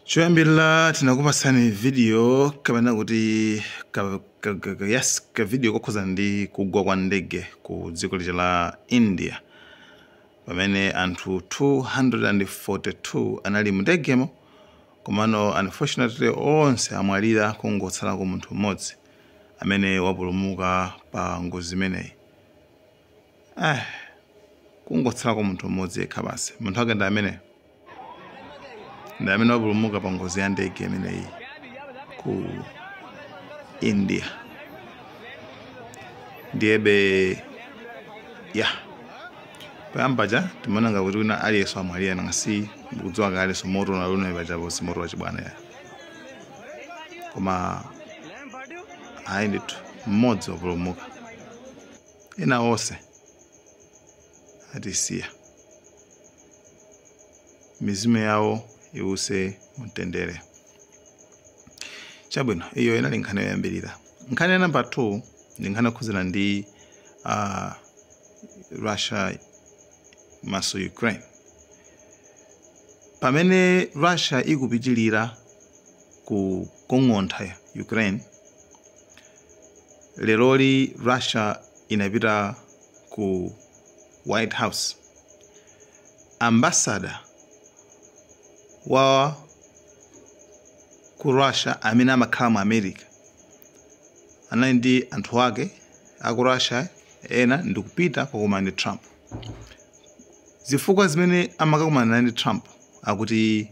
Choyambirira, tinakupatsani video kapena kuti ka, ka, ka, ka, yes, ka video kokhuza ndi kugwa kwa ndege ku dziko lija la India, pamene anthu 242 anali mu ndegemo, komano unfortunately onse amwalira, kungotsalako munthu mmodzi amene wapulumuka pa ngozi imeneyi. Kungotsalako munthu mmodzi yekha basi. Munthu ake ndi amene wapulumuka pa ngozi ya ndege imeneyi ku India. Ndiyebe ya poyambaja timaona ngakuti wina aliyense amwalira, nangasi mukudziwa kalenso moto unalune pajapo, si moto wachibwana ya, koma ayi ndithu, mmodzi wapulumuka, ena onse atisiya. Mizimu yawo iwuse mumtendere. Chabwino, iyo inali nkhani yoyambirira. Nkhani ya namba 2 ndi nkhani yokhuzana ndi Russia maso Ukraine. Pamene Russia ikupitilira kukong'ontha Ukraine, leroli Russia inapita ku White House. Ambassador wa ku Russia amene amakhala mu America anali ndi anthu ake aku Russia ena ndikupita kukumana ndi Trump. Zifukwa zimene amakakumana ndi Trump, akuti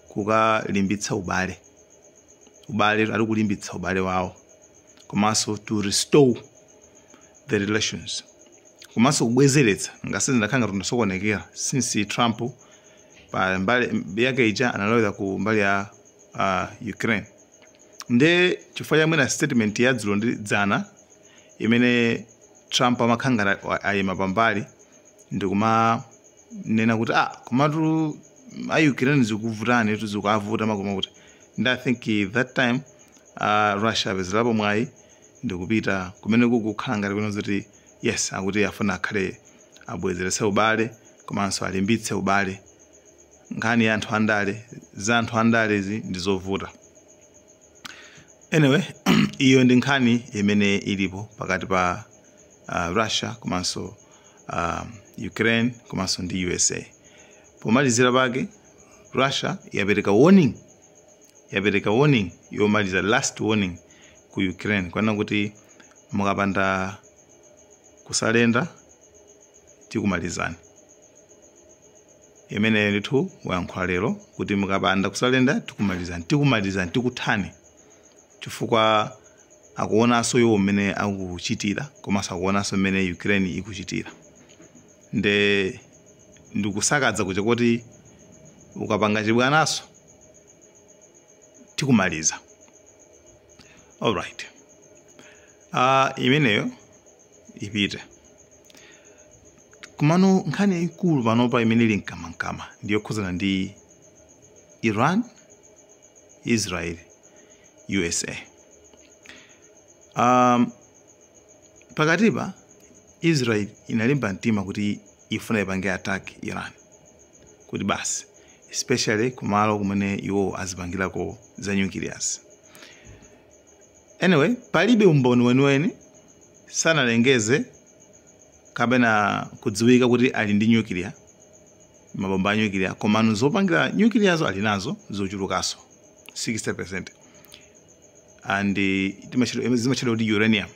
kukalimbitsa ubale, ubale ali kulimbitsa ubale wawo, komanso to restore the relations, komanso kubwezeretsa ngasi zinakhala ngati ndasokonekera since Trump pa mbali yake ija analowera ku mbali ya Ukraine. Nde chifukwa cha mwina statement ya dzulo ndi dzana imene Trump amakhala ngati ayima pambali ndikumanena kuti komatu a Ukraine zikuvutani, zikuavuta makoma kuti ndi, I think that time Russia apezerapo mwayi ndikupita kumene kukukhala ngati kuno kuti yes, akuti afuna akhale abwezeretse ubale komanso alimbitse ubale. Nkhani ya anthu andale, za anthu andale izi ndi zovuta. Anyway, iyo ndi nkhani imene ilipo pakati pa Russia komanso Ukraine komanso ndi USA. Pomalizira pake, Russia yapereka warning, yapereka warning yomaliza, last warning ku Ukraine, kwanena kuti mukapanda kusurrender tikumalizani. Imene ndithu wayankhula lero kuti mukapanda kusurrender tikumalizani, tikumalizani, tikuthani, chifukwa akuonanso iwo mmene akuchitira komanso akuonanso mmene Ukraine ikuchitira. Nde ndikusakadza kuja kuti ukapanga chibwanaso tikumaliza. Alright, imeneyo ipite. Komano nkhani yayikulu panopa imene ili mkamankama ndiyokhuzana ndi Iran, Israel, USA. Pakatipa Israel inalimba mtima kuti ifuna ipange attack Iran, kuti basi, especially kumalo kumene iwo azipangirako za nucleus. Anyway, palibe umboni weniweni, sanalengeze kapena kudziwika kuti ali ndi nuclear, mabomba a nuclear, komano zopangira nuclearzo ali nazo zochulukanso 60% and zimatchedwa kuti uranium,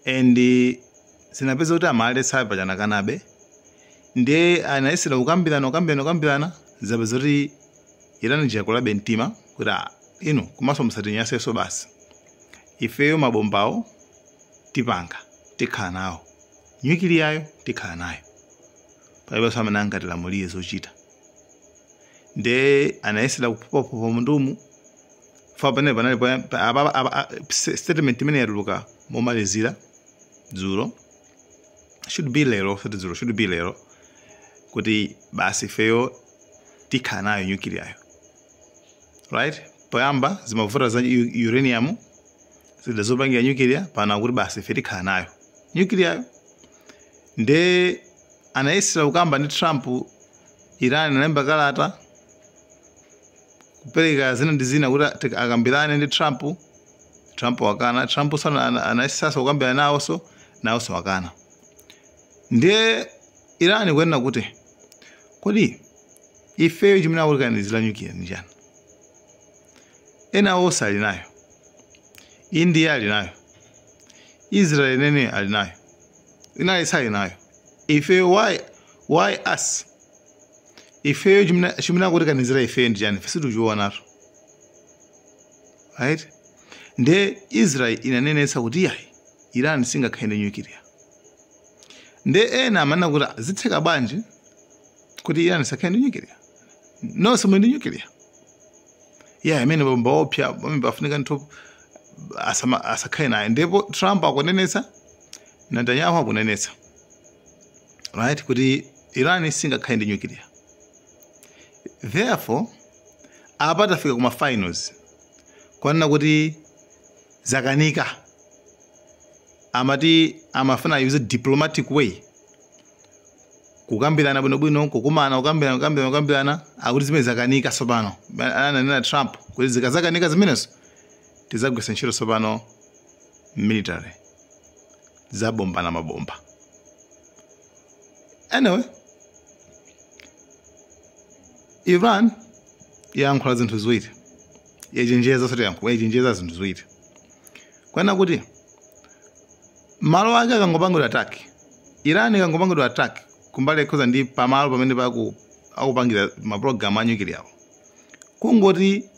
and zinapeza kuti amaletsa pachana kanabe. Ndiye anayesera kukambirana, kukambirana, kukambirana, zapeza kuti Iran yakulabe mtima kuti, "Ah, inu komanso musatinyasenso basi, ifeyo mabombawo tipanga, tikhala nawo, nyukiliyayo tikhala nayo, palibenso amene angatilamulire zochita." Nde anayesera kuphuphaphupha mundumu fa pamene panali statement imene yatuluka momalizira dzulo, should be lero, sati dzulo, should be lero, kuti basi ifeyo tikhala nayo nyukiliyayo. Right, poyamba zimavuta za uranium, zida zopangira nyukiliya, pano akuti basi ife tikhala nayo nyukiliyayo. Nde anayesera kukamba ndi Trump, Iran inalemba kalata. Kupereka zina ndi zina kuti akambirane ndi Trump. Trump wakana. Trump sana anayesasa kukambirana nawonso, nawonso wakana. Ndiye Iran kuyenera kuti, kodi ifeyo chimene akutikanizira nyukiliya ndi chani? Ena onse ali nayo. India ali nayo, Israel nene ali nayo, inali sali nayo. Ifeyo, why us? Ifeyo chimene akutikanizira ifeyo ndi chani? Ife situchionatu, right? Ndiye Israel inanenetsa kuti yayi, Iran singakhale ndi nyukiliya. Ndiye ena amanena kuti zitheka bwanji kuti Iran isakhale ndi nyukiliya? Nonse muli ndi nyukiliya. Ya imene bomba opya pamene pafunika nthu asakhale naye. Ndipo Trump akunenetsa, Netanyahu akunenetsa, right, kuti Iran singakhale ndi nyukiliya. Therefore apa tafika kuma finals, kwanena kuti zakanika. Amati amafuna use diplomatic way, kukambirana bwinobwino, kukumana, kukambirana, kukambirana, kukambirana. Akuti zimene zakanika tsopano, ananena Trump kuti zikazakanika zimenezo, tizagwisa ntchito tsopano military, zabombana mabomba. Anyway, Iran yayankhula zinthu ziwiri, yachenjeza, soti yayankhula, yachenjeza zinthu ziwiri, kwanena kuti malo ake akangopangidwa attack, Iran ikangopangidwa attack kumbali ikhoza ndi pamalo pamene paku akupangira mapulogalamu a nyukiliya awo, kungoti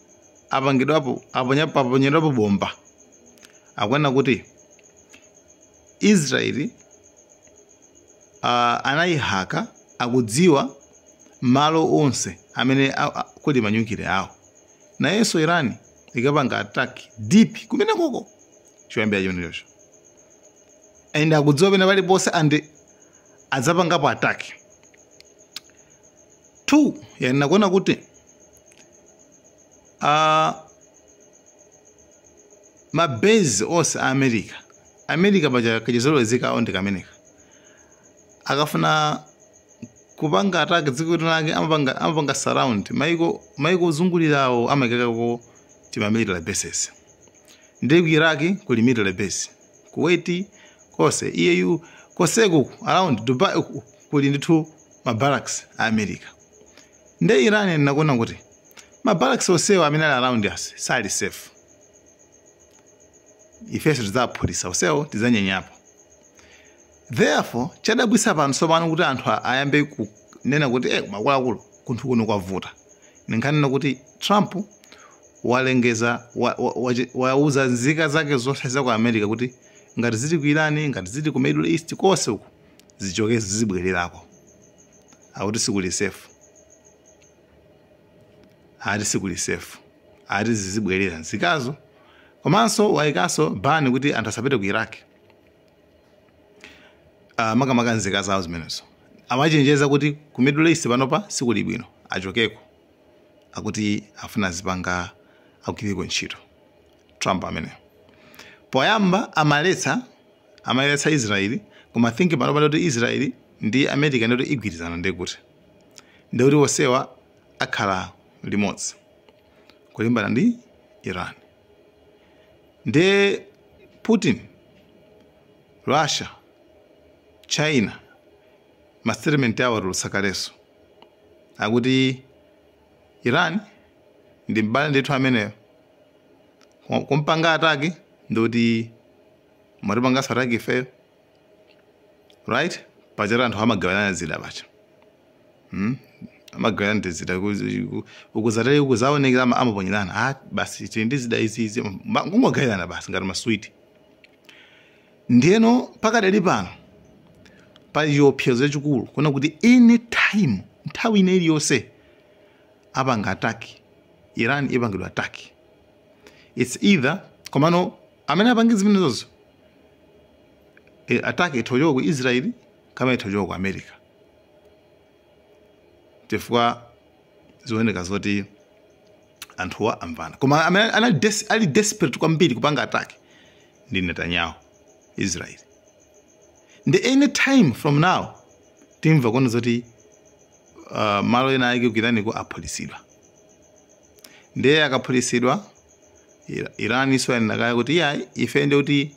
apangidwapo, aponyedwapo bomba, akuona kuti Israeli anayihaka, akudziwa malo onse amene kuli manyukiliya awo. Nayenso Iran ikapanga attack deep kumene koko choyambira chimenechocho, and akudziwa pene paliponse and adzapangapo attack. Two, yanena kuona kuti mabase onse a America, America paja kachizolowezeka awo ndi kameneka, akafuna kupanga attack dziko lake amapanga surround maiko ozungulirawo, amayikako tima military bases. Ndi ku Iraq kuli military base, Kuwait konse, EU konseku, around Dubai uku, kuli ndithu ma barracks a America. Nde Iran nakuona kuti ma barracks onsewa amene ali around us sali safe, ifenso tidzaphulitsa onsewo, tidzanyenyapo. Therefore chadabwisa pano tsopano kuti anthu ayambe kunena kuti makuluakulu, kunthu kuno kwavuta, ninkhanena kuti Trump walengeza, wauza nzika zake zonse za ku America kuti ngati zili ku Iran, ngati zili ku Middle East konse uku, zichoke, zizibwererako, akuti sikuli safe, ati sikuli safe, ati zizibwerera nzikazo. Komanso wayikanso ban kuti anthu asapite ku Iraq, makamaka nzika zawo zimenezo. Amachenjeza kuti ku Middle East panopa sikuli bwino, achokeko, akuti afuna zipanga akugwiriko ntchito. Trump amene poyamba amaletsa Israeli, koma think panopa kuti Israeli ndi America ndikuti igwirizana, ndikuti onsewa akhala limodzi kulimbana ndi Iran. Ndiye Putin, Russia, China, ma statement awo atulutsa kalenso, akuti Iran ndi mbale ndithu ameneyo, kumpanga attack ndikuti mwatipanganso attack ifeyo, right? Pachati anthu amagawanana zida pacha, Amagawanana ndi zida, ukuzatele ukuzaonekera, amaponyerana, ah, basi, tili ndi zida izi izi, kungogawirana basi ngati maswiti. Ndiyeno pakadali pano pali chiopsezo chachikulu kuona kuti anytime, nthawi ine iliyonse, apanga attack Iran, ipangidwa attack. It's either, komano amene apange zimenezozo, attack ithochoka ku Israeli kama ithochoka ku America, chifukwa zioneka zoti anthuwa amvana. Koma amene ali desperate kwambiri kupanga attack ndi Netanyahu, Israel. Ndi any time from now timva kuona zoti malo ena ake ku Iraniko aphulitsidwa. Ndiye akaphulitsidwa, Iran iso yanena kale kuti iyayi, ife ndi kuti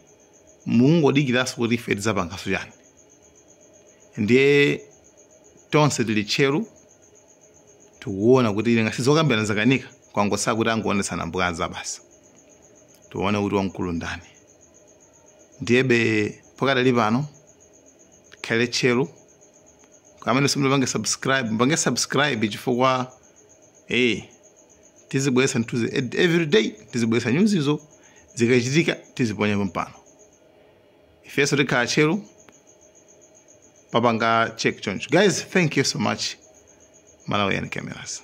mungodikiranso kuti ife tidzapanganso chani. Ndiye tonse tili tcheru, tikuona kuti ngati zokambirana zakanika, kwangosala kuti angoonetsana mbwaza basi, tione kuti wamkulu ndani. Ndiyebe pakadali pano tikhale tcheru. Amene simunapange subscribe, mpange subscribe, chifukwa tizibweretsa nthuzi every day, tizibweretsa newsizo zikachitika, tiziponya pompano. Ifenso tikhala tcheru papanga check choncho. Guys, thank you so much. Malawian Cameras.